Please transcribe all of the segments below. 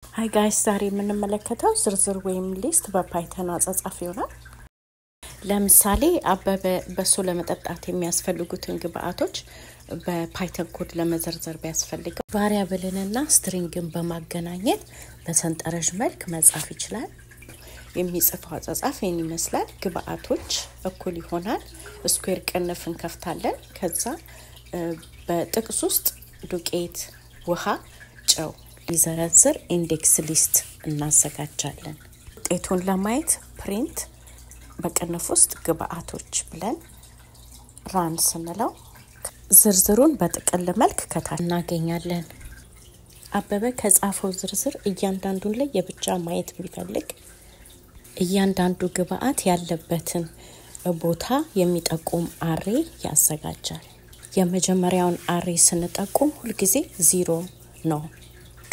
Hi guys፣ ዛሬ የምንመለከተው ዝርዝር ወይም list በ Python አጻጻፍ ይሆናል። ለምሳሌ አበበ በሶ ለመጠጣት የሚያስፈልጉትን ግብአቶች በ Python code ለመዘርዘር ቢያስፈልገው variable ንና string ን በማገናኘት በሰንጠረዥ መልክ መጻፍ ይችላል። የሚጽፈው አጻጻፍ ይህን ይመስላል። ግብአቶች እኩል ይሆናል፣ square ቅንፍ እንከፍታለን። ከዛ በጥቅስ ውስጥ ዱቄት፣ ውሃ፣ ጨው ሊዘረዝር index list እናዘጋጃለን። ውጤቱን ለማየት print በቅንፍ ውስጥ ግብአቶች ብለን run ስንለው ዝርዝሩን በጥቅል መልክ ከታች እናገኛለን። አበበ ከጻፈው ዝርዝር እያንዳንዱን ላይ የብቻ ማየት ቢፈልግ እያንዳንዱ ግብአት ያለበትን ቦታ የሚጠቁም array ያዘጋጃል። የመጀመሪያውን array ስንጠቁም ሁልጊዜ 0 ነው።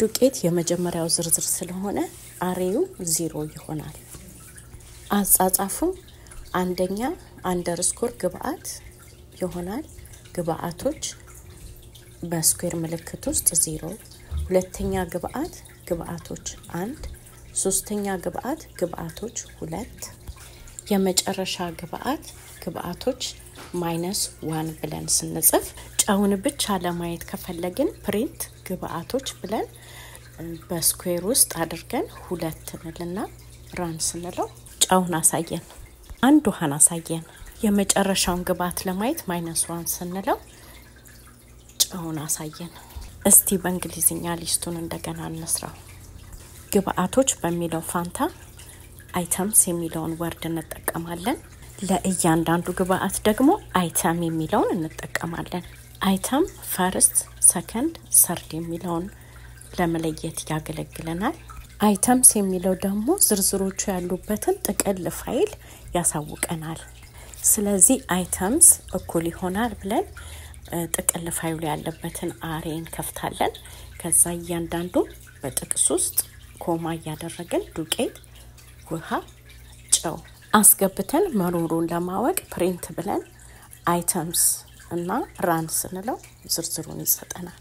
ዱቄት የመጀመሪያው ዝርዝር ስለሆነ array ው 0 ይሆናል። አጻጻፉም አንደኛ underscore ግብአት ይሆናል። ግብአቶች በ square ምልክት ውስጥ 0፣ ሁለተኛ ግብአት ግብአቶች 1፣ ሶስተኛ ግብአት ግብአቶች 2፣ የመጨረሻ ግብአት ግብአቶች -1 ብለን ስንጽፍ ጨውን ብቻ ለማየት ከፈለግን print ግብአቶች ብለን በ square ውስጥ አድርገን 2 እንልና run ስንለው ጨውን አሳየን፣ አንድ ውሃን አሳየን። የመጨረሻውን ግብአት ለማየት -1 ስንለው ጨውን አሳየን። እስቲ በእንግሊዝኛ list ኡን እንደገና እንስራው። ግብአቶች በሚለው ፋንታ items የሚለውን word እንጠቀማለን። ለእያንዳንዱ ግብአት ደግሞ item የሚለውን እንጠቀማለን። Item first፣ second፣ third የሚለውን ለመለየት ያገለግለናል። Items የሚለው ደግሞ ዝርዝሮቹ ያሉበትን ጥቅል ፋይል ያሳውቀናል። ስለዚህ items እኩል ይሆናል ብለን ጥቅል ፋይሉ ያለበትን array እንከፍታለን። ከዛ እያንዳንዱ በጥቅስ ውስጥ comma እያደረግን ዱቄት፣ ውሃ፣ ጨው አስገብተን መኖሩን ለማወቅ print ብለን items እና run ስንለው ዝርዝሩን ይሰጠናል።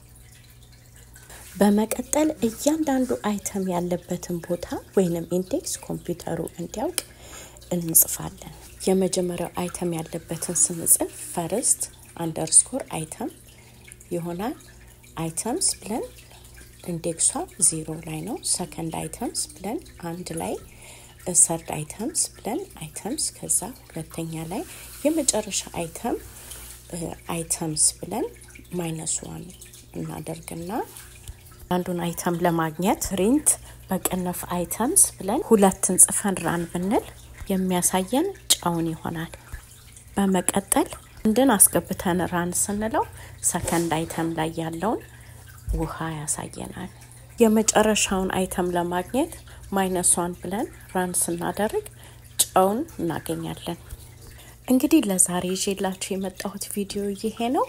በመቀጠል እያንዳንዱ item ያለበትን ቦታ ወይንም index ኮምፒውተሩ እንዲያውቅ እንጽፋለን። የመጀመሪያው item ያለበትን ስንጽፍ first underscore item ይሆናል። Items ብለን index ሷ 0 ላይ ነው። Second items ብለን 1 ላይ፣ third items ብለን items ከዛ ሁለተኛ ላይ፣ የመጨረሻ item items ብለን -1 እናደርግና አንዱን item ለማግኘት print በቅንፍ items ብለን 2 ጽፈን run ብንል የሚያሳየን ጨውን ይሆናል። በመቀጠል አንድን አስገብተን run ስንለው second item ላይ ያለውን ውሃ ያሳየናል። የመጨረሻውን item ለማግኘት -1 ብለን run ስናደርግ ጨውን እናገኛለን። እንግዲህ ለዛሬ ይዤላችሁ የመጣሁት ቪዲዮ ይሄ ነው።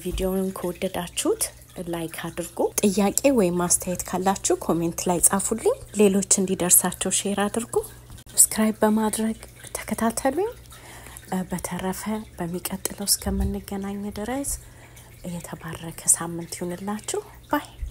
ቪዲዮውን ከወደዳችሁት like አድርጉ። ጥያቄ ወይም አስተያየት ካላችሁ comment ላይ ጻፉልኝ። ሌሎች እንዲደርሳቸው share አድርጉ። Subscribe በማድረግ ተከታተሉኝ። በተረፈ በሚቀጥለው እስከምንገናኝ ድረስ የተባረከ ሳምንት ይሁንላችሁ። Bye።